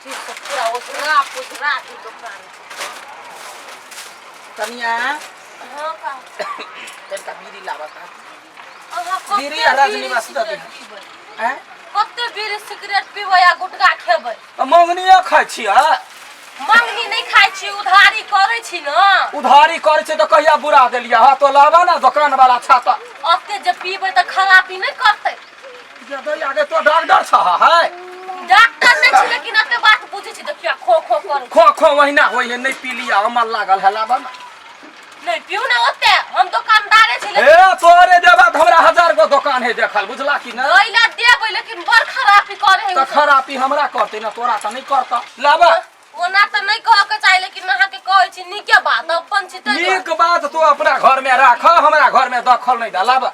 ठीक से पूरा ओझरा पुझरा के दुकान। कनिया। हाँ का? तनिका बीड़ी लाबत है। अहाँ कते बीड़ी आ बीड़ी रजनी बस दऽ सिगरेट दिहऽ। पीबै? हैं? कते बीड़ी सिगरेट पीबै आ गुटखा खेबै? मंगनियो खाइ छियै? मंगनी नहि खाइ छी, उधारी करै छी ने। उधारी करै छै तऽ कहिया बुरा देलियै? हँ, तो लाबा ने, दोकान वाला छा तऽ। ओते जे पीबै तऽ खराबी नहि करतै? आगे तो डॉक्टर छह है? डॉक्टर नहि छी, लेकिन एते बात बुझै छी। देखियौ, खो खो करै। खो खो वहिना होइ है, नहि पी लिया, हमर लागल है, लाबा ने। नहि पीऊ ने ओते, हम दुकानदारे छी। हे, तोरे देबा तऽ हमरा हजार गो दोकान है देखल, बुझला कि नहि? लैला देबै, लेकिन बड़ खराबी करे है। तऽ खराबी हमरा करतै ने, तोरा तऽ नहि करतऽ, लाबा। ओना तऽ नहि कहऽ के चाही, लेकिन अहाँके कहै छी नीके बात, अपन छी ताहि दुआरे। नीक बात तू अपना घर में राख, हमरा घर में दखल नहीं डालब।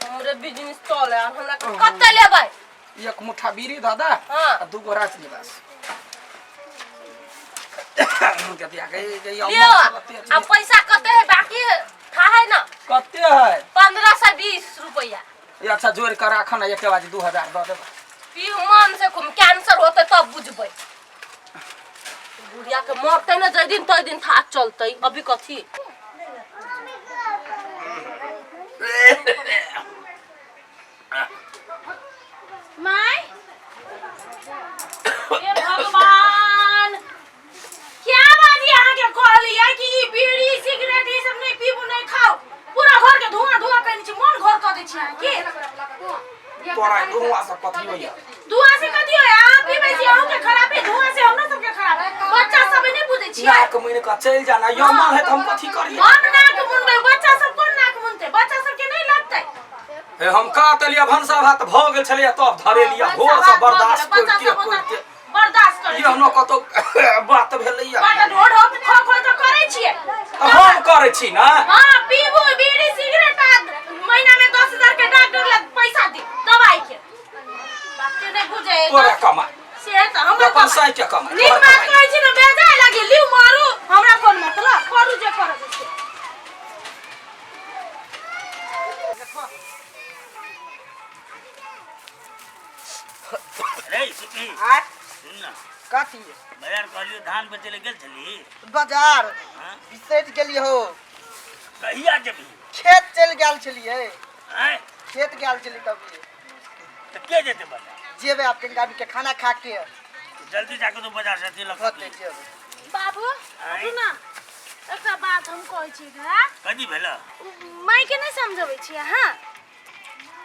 हमरे बिजनेस चले और हमरा के कते लेबै? एक मुठ्ठा बीड़ी दादा। हाँ। आ दूगो राजनिवास। लियो, आ पैसा कते है बाकी है था है ना? कते है? 1520 रुपया। ये अच्छा, जोड़ कर राख ना, एक बाजी 2000 दऽ देबै। पीऊ मन से खूब, कैंसर होते तब बुझबै। बुढ़िया के मरते ने जाहि दिन तै दिन था चलते, अभी कथी? My, हे भगवान, क्या बाजी अहाँ के कहलियै कि ई बीड़ी सिगरेट ई सब नहीं पीबू, नहीं खाओ? पूरा घर के धुआं धुआं कयने छी, मन घर कऽ दै छी अहाँ की? तोरा धुआं से कथी होइया? धुआं से कथी होइया? अहाँ पीबै छी, अहूँ के खराबी धुआं से, हमरा सबके खराबी। बच्चा सब नहीं बुझै छियै। नाक मुनि कऽ चलि जाना यमा है तऽ हम कथी करियै? हम नाक मुनबै, बच्चा सब कोन नाक मुनतै? बच्चा सबके नहीं लगतै। हे, हम का तलिया भनसा भात भऽ गेल छलैया तब धरेलिया, भोर से बर्दाश्त बच्चा करिते सब ओतऽ करिते बर्दाश्त करै एहनो कतौ बात भेलैया। बड़ ढोढ खो खो तऽ करै छियै। तऽ हम करै छी ने? हाँ, पीबू बीड़ी सिगरेट आ महीना में 10,000 के डॉक्टर लग पैसा दी दवाई के। बाते नहीं बुझे। तोरा कमाइ से तऽ हमर अपन कमाइ। साइ के कमाइ। नीक तोहर बात कमाइ। कहै छी ने, बेजाय लागी। लिउ, मारू, हमरा कोन मतलब, करू जे करब से। रे सुखी। आय। सुन ना। कथी? बाजार कहलियो धान बेचै लए गेल छली? बाजार। हाँ? बिसरि गेलियै हो। कहिया जेबही? खेत चलि गेल छलियै। आँय? खेत गेल छलियै तभी। तऽ के जेतै बाजार? जेबै आब कनिका के खाना खा के। जल्दी जाके तू बाजार से अथी लऽ कऽ होतै, जेबै। बाबू। आँय? उठू ना, एकटा बात हम कहै छी एकरा। कथी भेल? माय के नहि समझबै छी अहाँ?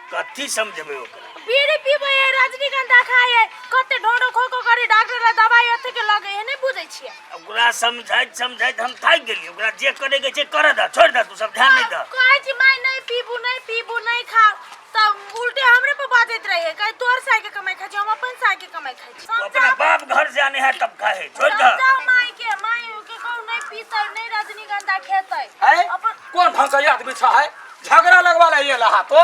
कथी समझबै ओकरा? बीड़ी पीबै है, रजनीगंधा खाय है, कते ढोढो खो खो करे, डॉक्टर ला दवाई अथी के लगे है, नहीं बुझै छियै। ओकरा समझाइत समझाइत हम थाकि गेलियै। ओकरा जे करे के छै करे दह, छोड़ि दह, तू सब ध्यान नहि दह। कहै छी माय नहीं पीबू, नहीं पीबू, नहीं खाओ, तब उल्टे हमरे पर बाजैत रहे, कहे तोर साय के कमाई खाइ छी, हम अपन साय के कमाई खाइ छी। तू अपना बाप घर से आने है तब खाए, छोड़ दह। समझाओ माय के, माय के कहू नहीं पीतै, नहीं रजनीगंधा खेतै। है? अपन कोन ढंग के आदमी छ है, झगड़ा लगवा ले ये लहा तो।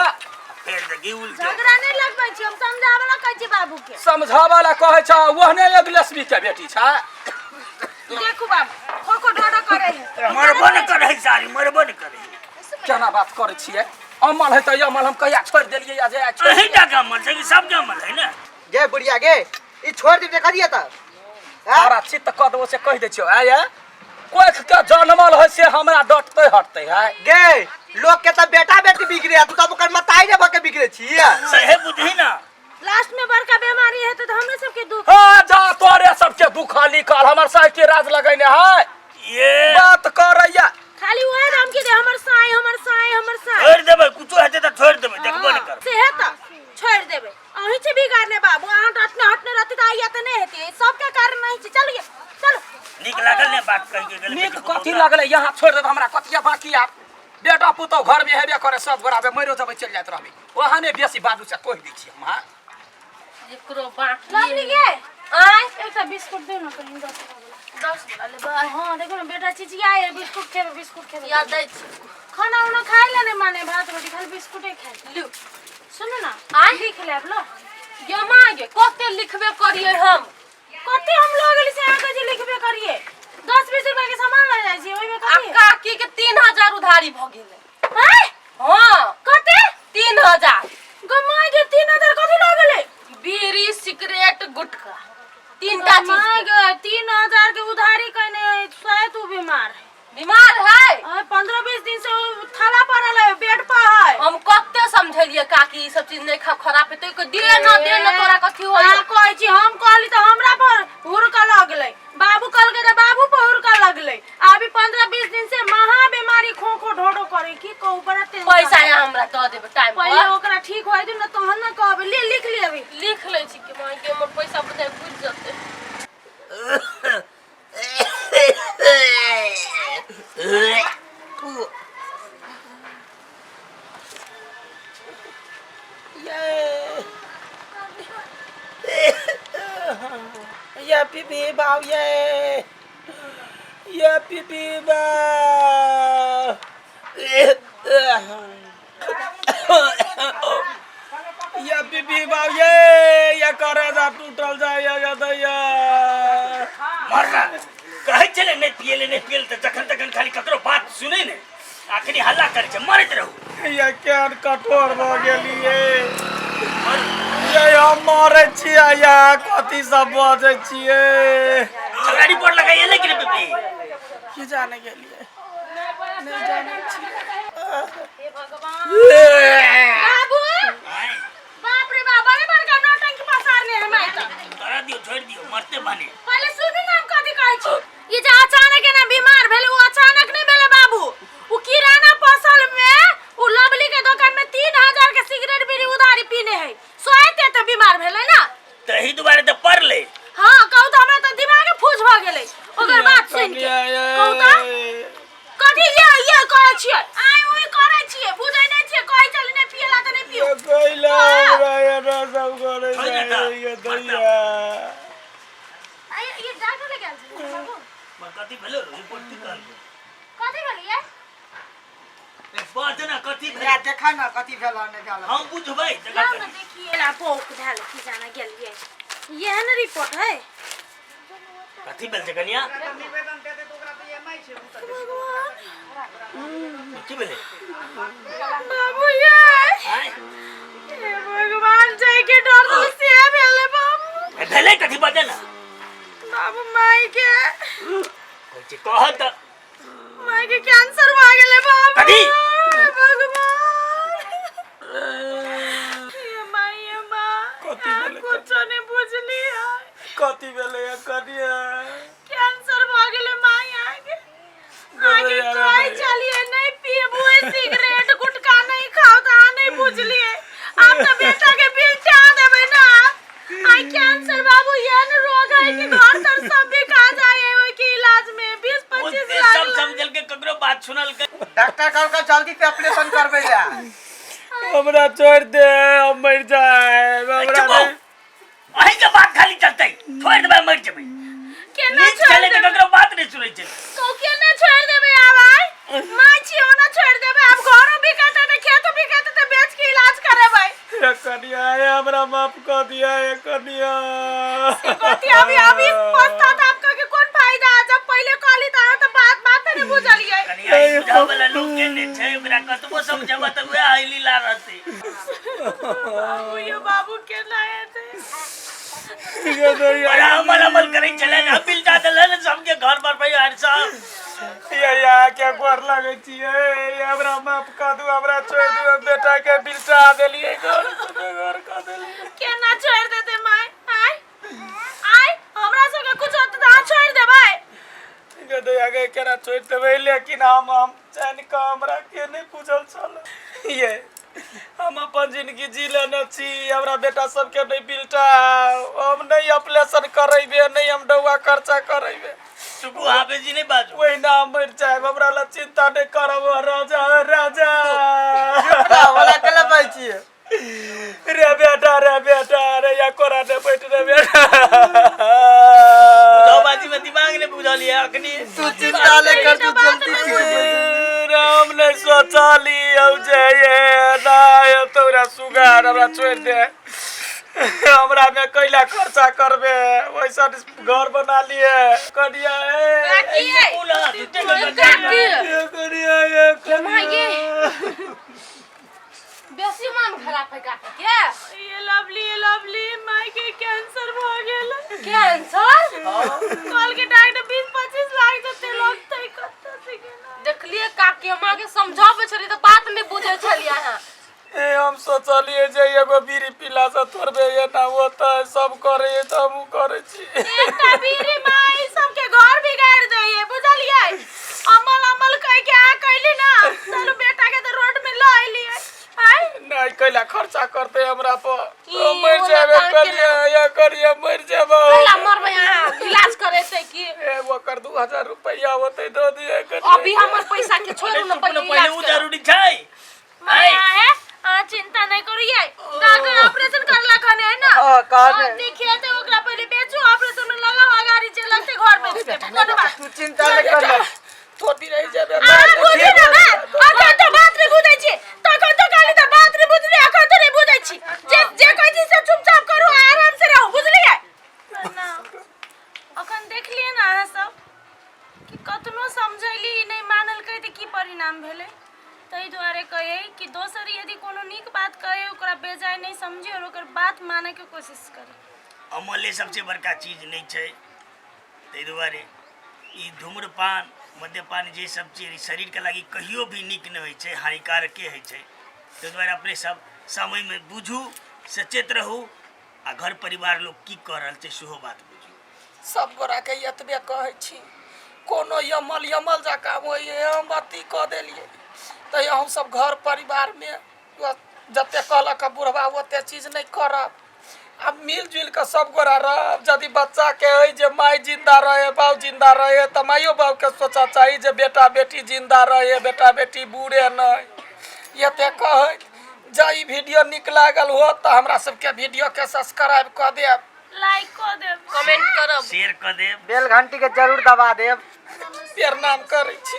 फेर देखी उल्टे। झगड़ा नहीं लगबै छी हम, समझाबै ला कहै छी बाबू के। समझाबै ला कहै छ, ओहने एक लक्ष्मी के बेटी छ। देखू बाबू, खो खो ढोढो करे है। मरबो न करे सारी, मरबो न करे। केना बात करै छियै? अमल है तऽ अमल हम कहिया छोड़ि देलियै या जे आइ छोड़ि। अहीं टा के अमल छै कि सबके अमल है ने? गे बुढ़िया गे, ई छोड़ दिते करिए त? तोरा चित्त कऽ देबो से कहि दै छियौ। आय ये कोख के जनमल है से हमरा डटते हटते है? गे, लोग के त बेटा बेटी बिगड़े, तू त ओकर मताई रे भके बिगड़े छी। सहे बुझी ना। लास्ट में बड़का बीमारी हेतै तऽ हमरे सबके दुख। हाँ, जा, तोरे सबके दुख लिखल, हमर साइ के राज लगैने है। ये बात करैया। खाली वएह धमकी दे, हमर साई, हमर साई, हमर साई। छोड़ि देबै, कुछो हेतै तऽ छोड़ि देबै, देखबो नहि करबै। से हेतै, छोड़ि देबै। अहीं छी बिगाड़ने बाबू, अहाँ डटने हटने रहती तऽ आइया तऽ नहि हेतै। सबके कारण अहीं छी। चलिए, चलो। नीक लागल ने बात कहि के गेलै? नीक बेटी कथी पुतोहु। लगलै? यहाँ छोड़ि देब, हमरा कथिया बाकी? आब बेटा पुतोह घरमे हेबे करे, सब गोरा मरियो जेबै, चलि जाइत रहबै। ओहने बेसी बाजू से कहि दै छी हम। हाँ। एकरो बाकी। लवली गे। आय। एकटा बिस्कुट दे ना कहीं, 10 टका वाला। 10 वाला लेबै? हाँ, देखो ना, बेटा चिचिया है, बिस्कुट खेबे, बिस्कुट खेबे। या दै छी। खाना उना खाइ ले नहीं माने, भात रोटी, खाली बिस्कुटे खाए। लिउ। सुनू ना। आय। लिख लेब लो। गे माँ गे, कते लिखबे करियै हम? कते हम लऽ गेली से अहाँके जे लिखबे करिए? 10-20 रुपया के सामान लऽ जाइ छी, ओहिमे आ कथी? काकी के 3000 उधारी भऽ गेलै। आँय? हाँ। कते? 3000। गमाय गे, 3000 कथी लऽ गेलै? बीड़ी सिगरेट गुटखा। तीनटा चीज माय के। गे 3000 के उधारी कने है शायद उ बीमार है। बीमार है। 15-20 दिन से उ थाला पड़ल है, बेड पर है। हम कते समझलिए काकी ई सब चीज नहीं खा, खराब है। तो दे न दे न, तोरा कथी होई? आ कहै छी, हम कहली तऽ हमरा पर हुड़कऽ लगलै, बाबू कहलकै तऽ बाबू पर हुड़कऽ लगलै। अभी 15-20 दिन से महा बीमारी खो खो ढोढो करे, की कहू, बड़ा टेंशन। पैसा यहाँ हमरा दऽ देबै टाइम पहिले पर। ओकरा ठीक होय दियौ ने, तहन ने कहबै। ले, लिख ले अभी। लिख लै छी कि माय के हमर पैसा बुझाइ बुझि जेतै। ये पीपी बाव, ये पीपी बाव, ये पीपी बाव, ये करेजा टूटल जाय ये दैया। मरना कहै छलै नहि पियले नहि पियले, तऽ जखन तखन खाली ककरो बात सुनै नहि, आखिरी हल्ला करै छै, मरैत रहू। ये केहन कठोर भऽ गेलियै ये? हम मरै छियै या कथी सब बजै छियै? झगड़ा रिपोर्ट लगाइ एलै कि नहि पीपी? की जाने गेलियै, नहि जानै छियै। हे भगवान, बाबू! आँय, बाप रे बाप, बड़े बड़का नौटंकी पसारने है माय तऽ। करा दियौ, छोड़ि दियौ, मरते बने। पहिले सुनू ने हम कथी कहै छी। ई जे अचानक एना बीमार भेलै, ओ अचानक नहि भेलै बाबू। ओ किराना पसल में ओ लवली के दुकान में 3000 के सिगरेट बीड़ी उधारी पीने है, सोते तऽ बीमार भेलै ने। तही दुआरे तऽ पड़लै। हाँ, कहू तऽ, हमरा तऽ दिमागे फूज भऽ गेलै ओकर बात सुनि के। कहू तऽ, कथी ये ये करै छियै, आइ ओइ करै छियै? बुझै नहि छियै? कहै चली नहि पियला तऽ नहि पियू। कैला हमरा एना सब करै छोड़ि दे तऽ, छै मरता। दैया? आइ ये डॉक्टर लग गेल छलै बाबू। कथी भेलो? रिपोर्ट की कहलकै? कथी भेलियै? ए, बाज ना, कथी भेलै? या देखा ना कथी भेल नहि भेल। हम बुझबै देखा। लाओ ना, देखिए ला, पोक भेल की जाना गेलियै। ये ने रिपोर्ट है। कथी भेल छै कनिया? की भेलै? बाबू ये आँय? हे भगवान, जाय के डर से से भेलै बाबू। ए, भेलै कथी? बाजे ना। बाबू, माई के कहै छै, कह तऽ। माई के कैंसर भ गेलै बाबू। कथी? हे भगवान, हे माई, हे माँ। कथी अहाँ भेलै? कुछो नहीं बुझलियै। कथी भेलै कनिया? कैंसर भ गेलै माई अहाँके। आगे कहै छलियै नहीं पीबू सिगरेट गुटखा नहीं खाओ, तऽ अहाँ नहीं बुझलियै। आब तऽ बेटा के बिल टा देबै ना। आई कैंसर बाबू एहन रोग है कि घर तर सब बिका जाए है ओहि के इलाज में 20-25 ओते लाख सब समझलकै, ककरो बात सुनलकै? डॉक्टर कहलकै जल्दी से ऑपरेशन करबै ला। हमरा छोड़ि दे, हम मरि जाएब, हमरा चुप हो। नहि। अहीं के बात खाली चलतै, छोड़ि देबै, मरि जेबै। केना नीक छोड़ि छलै तऽ देबै? ककरो बात नहि सुनै छलै। तो केना छोड़ि देबै आब? आइ माय छी, ओना छोड़ि देबै? आब घरो बिकेतै तऽ खेतो बिकेतै तऽ बेच के इलाज करेबै। हे कनिया, हे हमरा माफ कऽ दिया हे कनिया। कथी अभी अभी पश्चाताप करके कोन फायदा? जब पहिले कहली तऽ अहाँ तऽ बात बात नहि बुझलियै। कनिया, ई बुझाबै वाला लोक के नहि छै, ओकरा कतबो समझेबै तऽ वएह हई लीला रहतै। बाबू यो, बाबू, केना हेतै? बड़ा अमल अमल करै छलै ने, बिल जा देलै ने सबके घर पर परिवार सब। ये या के गोर लगै छियै, हमरा माफ कऽ दू, हमरा छोड़ि दू। हम बेटा के बिलटा देलियै, घर से बेघर कऽ देलियै। केना छोड़ि देतै माय? आय आय हमरा सबके कुछ होतै तऽ अहाँ छोड़ि देबै? गे दैया गे, केना छोड़ि देबै? लेकिन हम जानि कऽ, हमरा के नहि बुझल छल। ये हम अपन जिंदगी जी लेने छी, हमरा बेटा सबके नहि बिलटा। हम नहि ऑपरेशन करेबे, नहि हम डौआ खर्चा करेबे। सुकू, अहाँ बेसी नहि बाजू। ओहिना हम मरि जायब, हमरा लए चिंता नहि करब। राजा, राजा। वाला केला बाजै छियै? रे बेटा, रे बेटा, रे या कोरा ने बैठ रे बेटा। बुझाबाजी में दिमाग नहि बुझल ये अखनी। तू चिंता ले कर, तू जल्दी ठीक हो जेतै। राम ने सोचली हम जे ये ना तोरा सुगार, हमरा छोड़ि दे। हमरा में कैला खर्चा करबे? वैसा घर बना लिए कनिया ए। काकी, बोला, झूठे गलत। काकी। ये कनिया, ये माँ, ये। कनिया। बेसी मन खराब है काकी के। ये लवली, ये लवली, माई के कैंसर भ गेल। कैंसर? कल के डॉक्टर 20-25 लाख देते लगते, कत्ता से गेला। देखलिए काकी, हम अहाँके समझाबै छलियै तऽ बात नहि बुझै छलियै अहाँ। ए, हम सोचलिए जे एगो बीड़ी पीला से थोड़बे एना होतै, सब करे तऽ हमहूँ करै छी। एकटा बीड़ी माई सबके घर बिगाड़ दैये, बुझलियै? अमल अमल कह के अहाँ कैली ना, चलू बेटा के तऽ रोड में ल अइलियै आय। नहीं, कैला खर्चा करते हमरा पर? की हम मर ओना जाबे। काहे करिए या करिए, मर जाबे। कैला मरबै अहाँ? इलाज करेतै की? ए, ओकर 2000 रुपया होते, दऽ दिए। अभी हमर पैसा के छोड़ू ने, पहिले पहिले इलाज उ कराउ। जरूरी छै। माया है, अहाँ चिंता नहीं करू, ये डॉक्टर ऑपरेशन करला कहने है ना? हाँ, कहने। हाँ, देखिए तो ओकरा पहले बेचू, ऑपरेशन में लगाओ, अगाड़ी जे लगते घर बेच देब, कोनो बात। तू चिंता नहीं कर। तो भी रहि जेबे। अहाँ बुझी ना बात, अखन तो बात नहीं बुझै छी, तखन तो कहली तऽ बात नहीं बुझली, अखन तो नहीं बुझै छी। जे जे कहै छी से चुपचाप करू आ आराम से रहू, बुझलियै ना? अखन देखलियै ना अहाँ सब कि कतनो समझैली ई नहि मानलकै तऽ की परिणाम भेलै। ताहि दुआरे कहै कि दोसर यदि कोनो नीक बात कहै, ओकरा बेजाय नहि समझी आओर ओकर बात मानैके कोशिश करी। अमले सबसे बड़का चीज नहि छै, ताहि दुआरे ई धूम्रपान, मद्यपान जे सब चीज ई शरीरके लागि कहियो भी नीक नहि होइ छै, हानिकारके होइ छै। ताहि दुआरे अपने सब समयमे बुझू, सचेत रहू आ घर परिवार लोक की कऽ रहल छै सेहो बात बुझू। सब गोराके एतबे कहै छी, कोनो यमल यमल जकाँ होइए, हम अथी कऽ देलियै तऽ अहूँ सब घर परिवारमे जते कहलक बुढ़बा ओते चीज नहि करब आ मिल जुलि कऽ सब गोरा रहब। यदि बच्चाके अइ जे माय जिन्दा रहे, बाप जिन्दा रहे, तऽ माइयो बापके सोचऽ चाही जे बेटा बेटी जिन्दा रहे, बेटा बेटी बूढ़े नहि। एते कहैत जँ ई वीडियो नीक लागल हो तऽ हमरा सबके वीडियोके सब्सक्राइब कऽ देब, लाइक कऽ देब, कमेंट करब, शेयर कऽ देब, बेल घंटी के जरूर दबा देब। प्रणाम करै छी।